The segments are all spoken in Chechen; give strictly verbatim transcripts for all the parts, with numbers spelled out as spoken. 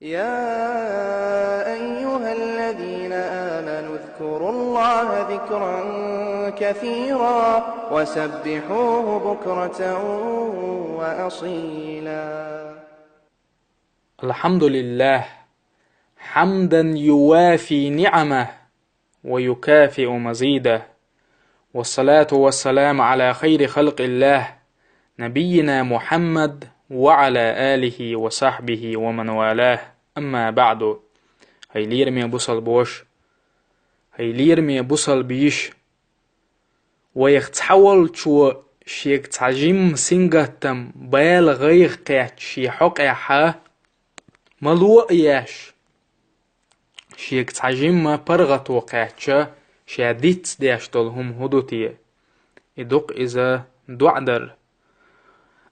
يا أيها الذين آمنوا اذكروا الله ذكرا كثيرا وسبحوه بكرة وأصيلا. الحمد لله، حمدا يوافي نعمه ويكافئ مزيده، والصلاة والسلام على خير خلق الله، نبينا محمد وعلى آله وصحبه ومن والاه. أما بعد. Хьай лераме бусалба воша, хьай лераме бусалба йиша, вайх цхьаволчо шега цхьа жимма сингаттам, бала, гӀайгӀа кхаьчча шен хьокъехьа, мало а еш, шега цхьа жимма паргӀато кхаьчча, ша диц деш долу хӀума хӀун ду те? И ду-кх иза доӀа дар.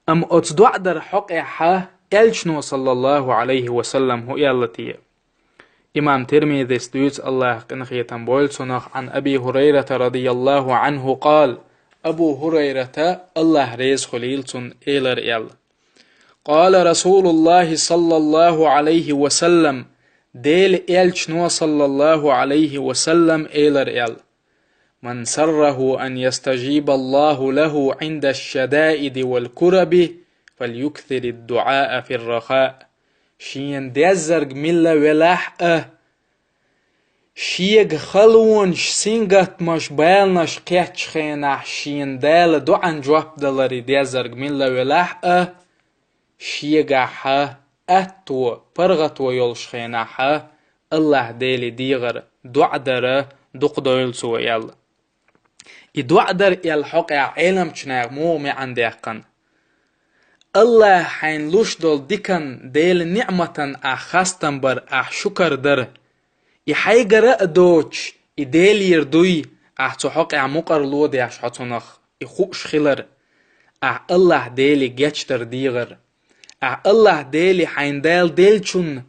Амма оцу доӀа дар хьокъехьа Элчано, саллаллаху Ӏалайхи ва саллам, хӀун аьлла те? Имам Тирмизис дуьйцу, АллахӀа къинхетам бойла цунах, عن أبي هريرة رضي الله عنه قال, Абу ХӀурайрата, АллахӀ реза хуьлийла цунна, элира аьлла: قال رسول الله صلى الله عليه وسلم, Делан Элчано, саллаллаху Ӏалайхи ва саллам, элира аьлла: من سره أن يستجيب الله له عند الشدائد والكرب فليكثر الدعاء في الرخاء. Шена деззарг милла велахь а, шега халонаш, сингаттамаш, баланаш кхаьччу хенахь шена Дала доӀан жоп даларе деззарг милла велахь а, шегахьа атто, паргӀато йолуш хенахьа, АллахӀ Деле дегӀар, доӀа дар дукха дойла цо аьлла. И доӀа дар аьлла хьокъехь Ӏеламчу наха муха маьӀна даьккхина? АллахӀа хьайна луш долу дикан, Делан ниӀматан ахь хастам бар, ахь шукар дар. И хьайгара а доцуш, и Делера дуй, ахь цу хьокъехь мукъарло деш хьо цунах, и хууш хилар, ахь АллахӀ Деле гечдар дегӀар, ахь АллахӀ Деле хьайна Дала деллачунна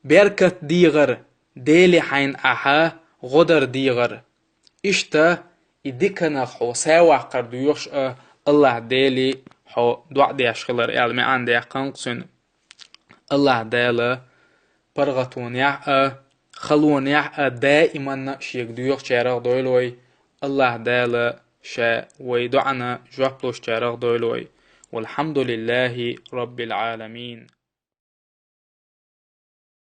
беркат дегӀар, Деле хьайна ахьа гӀо дар дегӀар. Иштта и диканах хьо сов ваккхар доьхуш а, АллахӀ Деле хьо доӀа деш хилар аьлла маьӀна даьккхина-кх цуьнан. АллахӀ Дала паргӀатонехь а, халонехь а даиманна а шега доьхучарах дойла вай. АллахӀ Дала ша вай доӀана жоп лучарах дойла вай. والحمد لله رب العالمين.